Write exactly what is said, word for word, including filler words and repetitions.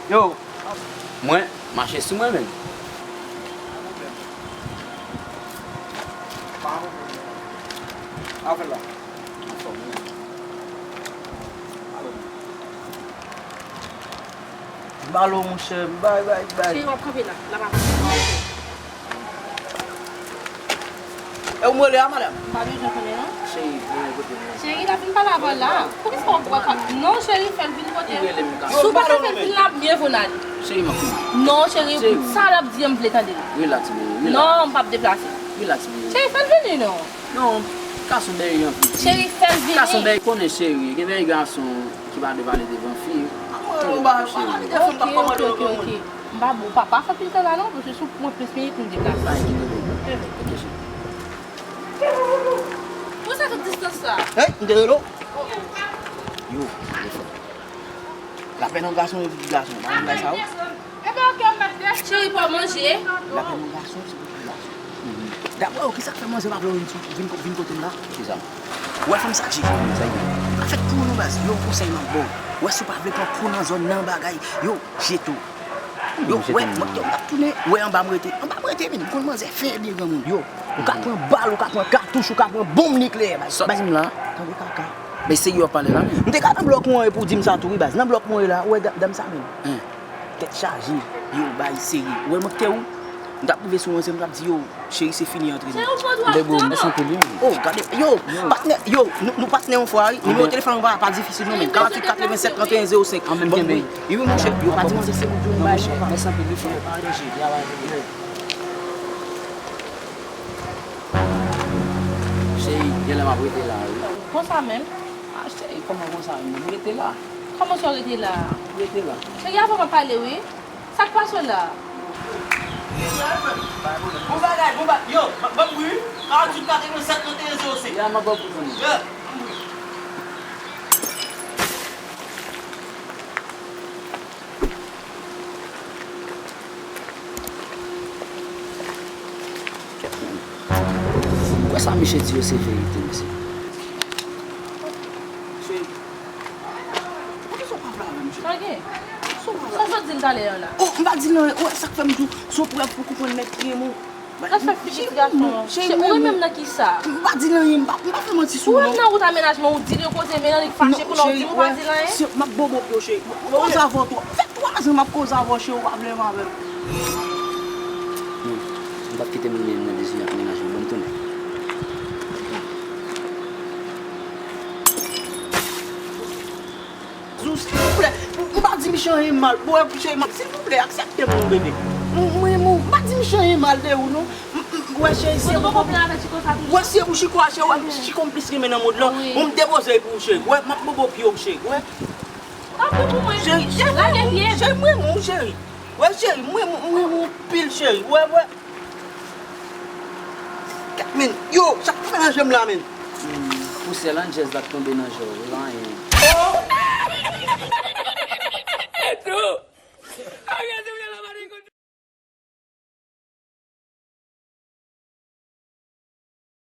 Yo, mwen, mache sou mwen menm. Pa pwoblèm. Avè la. Anfòm wi. Balo, monchè, bay, bay, bay. Cheri, w ap kanpe la. La pa. E ou m rele a, madanm? M pa bezwen konnen, non. Cheri, vini kote m. Cheri, l ap vin pale avè w la. Poukisa w ap wè pa? Non, cheri, fè l vin kote m. Si w pa fè l vin la, byen vo n ale. Cheri, m ap vini. Non, cheri, sa l ap di an, m vle tande l. Relax, baby, relax. Non, m p ap deplase. Relax, baby. Cheri, fè l vini, non. Non, gason bèy anpil. Cheri, fè l vini. Gason bèy konnen, cheri. Gen bèy gason ki pa dwe pale devan fi. Mwen, mwen, mwen, cheri. Ok, ok, ok, ok. M pa bon, papa, fè pil tan la non, paske si w pran plis minit, m deplase. Bay ki dodo. Ok, cheri. Pou sa tout distans sa? Hey, m te rele w. Yo, telefòn. Lapè nan gason, yo di gason. Pa gen bagay sa yo. Cheri, pa manje. Lapè nan gason, se pou gason. Daprè w, kisa k fè manzè pa vle w vin sou, vin, vin kote m la? Kisa? Ou wè fanm sa ki. Sa ki? Afèt pou nou baz, yon konsèy m ap ba w. Ou wè si w pa vle pran kou nan zòn nan bagay, yo, jete w. Yo, wè, mwen te ap tounen, wè anba m rete. Anba m rete, men m konn manzè fen ebyen granmoun. Yo, ou ka pran bal, ou ka pran katouch, ou ka pran bonm nikleyè, baz. Baz m la, tande kaka. Men serye w ap pale la, men. M te ka nan blòk mwen pou w di m sa tou, wi, baz. Nan blòk mwen la, ou wè da-, dam sa menm. Tèt chaje, yo, bay serye. Ou wè mwen k te ou, m t ap rive sou manzè, m t ap di, yo, cheri, se fini antre nou. Debo, mèsi anpil, wi. Oh, gade, yo, patnè, yo, nou, nou patnè yon fwa, wi. Nimewo telefòn ou pa, pa difisil, non, men. Karant uit katreven sèt trannteyen zewo senk. Anben, kenbe. Wi, monchè, yo, pa di manzè se ou di yon bagay. Mèsi anpil, wi, frè. Pa ranje, travay, men. Cheri, genlè m ap rete la, wi. Konsa menm? Ah, cheri, kòman konsa menm? M rete la. Kòman sa w rete la? M rete la. Cheri, avan m ap pale, wi. Sa k pase w la? Bon bagay, bon bagay. Yo, ban m wi. Karant uit katreven sèt trannteyen zewo senk. Ya, m ap ban w pou konnen. Kwè sa misye di yo se verite, mesye. Cheri, poukisa w pa pale avè m, cheri? Sa gen? Sa w pa pale? Sa w sot di m talè a la? Oh, m pa di l anyen. Ou wè sa k fè m di w, se yon prèv pou w konprann nèg ki renmen w. Sa fè fi ti gason an. Cheri, ou renmen m nan kisa? M pa di l anyen, m pa, m pa fè manti sou ou, non. Ou renmen nan wout amenajman, ou di l yon kote, men nan li fache, kounye a ou di m ou pa di l anyen? M ap bobo pye w, cheri. M koze avè w twòp. Fè twa zan m ap koze avè w, cheri, ou pa vle renmen avè m. Non, m p ap kite moun mete m nan dezòd ak amenajman, ban m tounen. Zou, silvouplè, m pa di misye anyen mal. Bon, cheri, m ap, silvouplè, aksepte m non, bebe. M, mwen, m, m pa di misye anyen mal de ou, non. M, m, wè, cheri, si e pou, wè, si e pou Chiko a, cheri, wè, Chiko m plis renmen nan mond lan. Bon, m depoze l pou ou, cheri. Wè, m ap bobo pye w, cheri. Wè. Cheri, cheri, m renmen w, cheri. Wè, cheri, m renmen w, m renmen w anpil, cheri. Wè, wè. Gad, men, yo, sa k fè nan je m la, men. Hmm, pousyè landjèz la k tonbe nan je w, e pa anyen. Oh!